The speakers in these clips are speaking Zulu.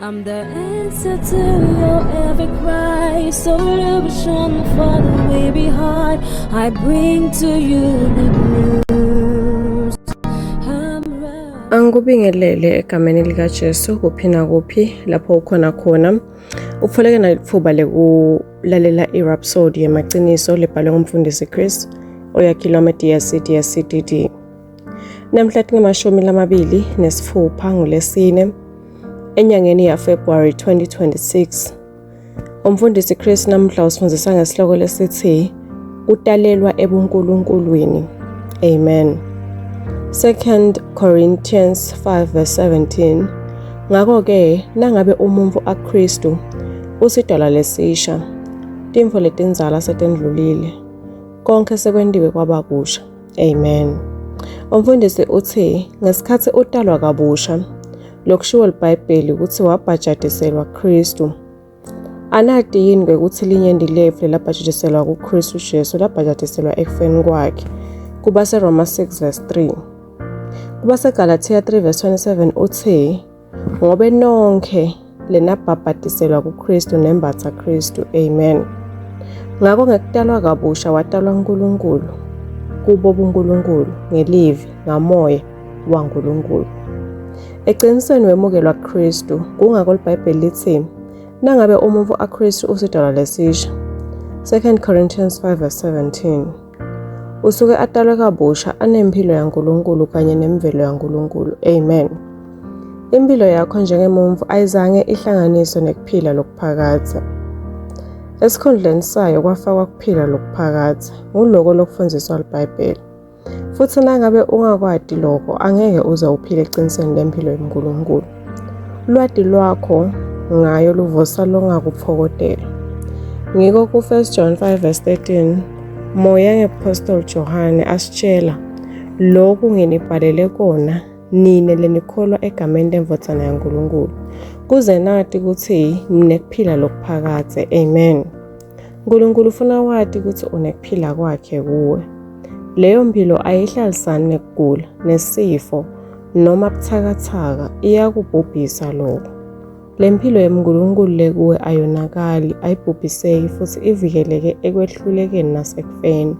I'm the answer to your every cry, solution for the weary heart. I bring to you the news. I'm right. Angikubingelele egameni likaJesu kuphi nakuphi lapho ukhona khona. Utfoleke nalitfuba lekulalela iRhapsody yemaciniso lebhalwe ngumfundisi Chris oyakhilwa DSC DSCDD. Namhla tinge-26 nguLesine enyangeni yaFebruary 2026. Umfundisi Chris namhla usifundzisa ngesihloko lesithi kutalelwa ebunkulunkulwini. Amen. 2 Corinthians 5 verse 17. Ngakho-ke nangabe umuntu aKristu usidalwa lesisha, tintfo letindzala setendlulile, konke sekwentiwe kwaba kusha. Amen. Umfundisi uthi ngesikhathi utalwa kabusha, lokushiwo liBhayibheli ukuthi wabhajadiselwa Kristu. Anati yini kwekuthi linyenti letfu lelabhajadiselwa kuKristu Jesu labhajadiselwa ekufeni kwakhe? KubaseRoma 6 verse 3. KubaseGalathiya 3 verse 27 uthi ngobe nonke lenabhabhadiselwa kuKristu nembatha Kristu. Amen. Ngakho ngekutalwa kabusha watalwa uNkulunkulu kubo buNkulunkulu ngelivi ngamoya waNkulunkulu. Eqinisweni wemukelwa Kristu, kungako liBhayibheli lithi nangabe umuntu aKristu usidalwa lesisha. 2 Corinthians 5 verse 17. Usuke atalwe kabusha anempilo yaNkulunkulu kanye nemvelo yaNkulunkulu. Amen. Impilo yakho njengemuntfu ayizange ihlanganiswe nekuphila lokuphakadze. Esikhundleni sayo kwafakwa kuphila lokuphakadze. Nguloko lokufundziswa liBhayibheli. Futhi nangabe ungakwati lokho angeke uze uphile eqinisweni lempilo yeNkulunkulu. Lwati lwakho ngayo luvusa longakupfokotela. Ngiko ku-1 John 5 verse 13 Moya ngePostoli Johane asitshela lokhu nginibhalele kona nine lenikholwa egameni lendvodzana yaNkulunkulu kuze nati kutsi ninekuphila lokuphakadze. Amen. Nkulunkulu ufuna wati kutsi unekuphila kwakhe kuwe. Leyo mpilo ayihlalisani nekugula, nesifo noma buthakathaka, iyakubhubhisa lokho. Le mpilo yeNkulunkulu lekuwe ayonakali, ayibhubhiseki futhi ivikeleke ekwehlulekeni nasekufeni.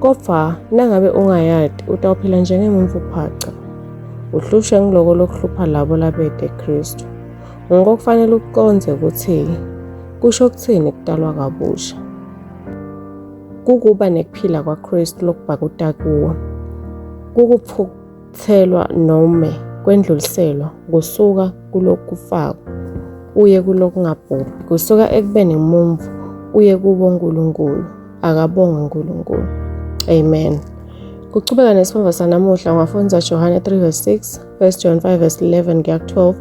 Kodvwa nangabe ungayati utawuphila njengemuntfu phaca. Uhlushwe ngiloko lokuhlupha labo labete Kristu. Ngoko kufanele ucondze kutsi kusho kutsini kutalwa kabusha. Kukuba nekuphila kwaKristu lokubhakuta kuwe. Kukupfutselwa nome kwendluliselwa kusuka kulokufako uye kulokungabhubhi, kusuka ekubeni ngumuntfu uye kubo Nkulunkulu. Akabongwe uNkulunkulu. Amen. Kuchubeka nesifundvo sanamuhla ungafundza Johane 3 verse 6, 1 John 5 verse 11 kuya ku-12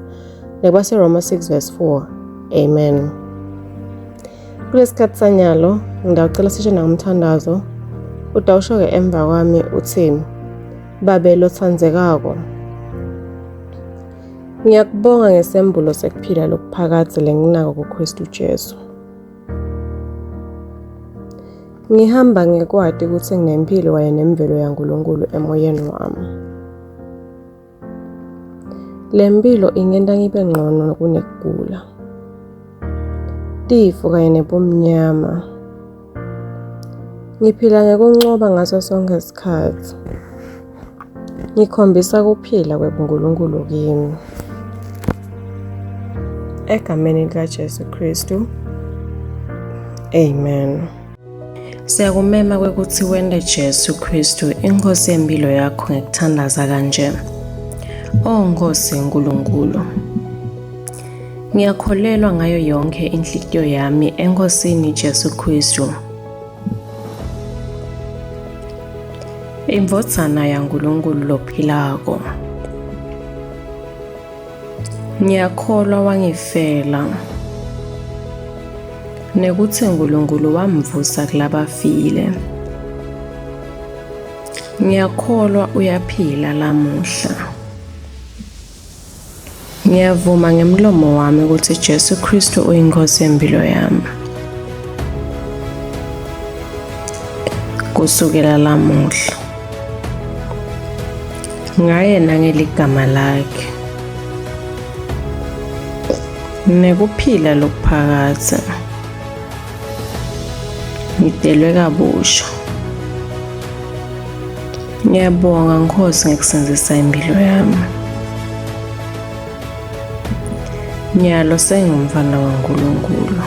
nekubaseRoma 6 verse 4. Amen. Kulesikhathi sanyalo ngidawucela sisho nangumthandazo utawusho-ke emva kwami uthi Babe lotsandzekako, ngiyakubonga ngesembulo sekuphila lokuphakadze lenginako kuKristu Jesu. Ngihamba ngekwati kutsi nginemphilo kanye nemvelo yaNkulunkulu emoyeni wami. Le mpilo ingenta ngibe ngcono kunekugula, tifo kanye nebumnyama. Ngiphila ngekuncoba ngaso sonke isikhathi. Ngikhombisa kuphila kwebuNkulunkulu kimi. Egameni likaJesu Kristu. Amen. Siyakumema kwekuthi wente Jesu Kristu inkosi yempilo yakho ngekuthandaza kanje. O Nkosi Nkulunkulu, ngiyakholelwa ngayo yonke inhlitiyo yami eNkosini Jesu Kristu. Indvodzana yaNkulunkulu lophilako. Ngiyakholwa wangifela. Nekutsi Nkulunkulu wamvusa kulabafile. Ngiyakholwa uyaphila lamuhla. Ngiyavuma ngemlomo wami ukuthi Jesu Kristu uyinkosi yempilo yami. Kusukela lamuhla. Ngaye nangeligama lakhe. Nekuphila lokuphakadze. Ngidelwe kabusha. Ngiyabonga Nkosi ngekusindzisa impilo yami. Nyalo sengumfana waNkulunkulu.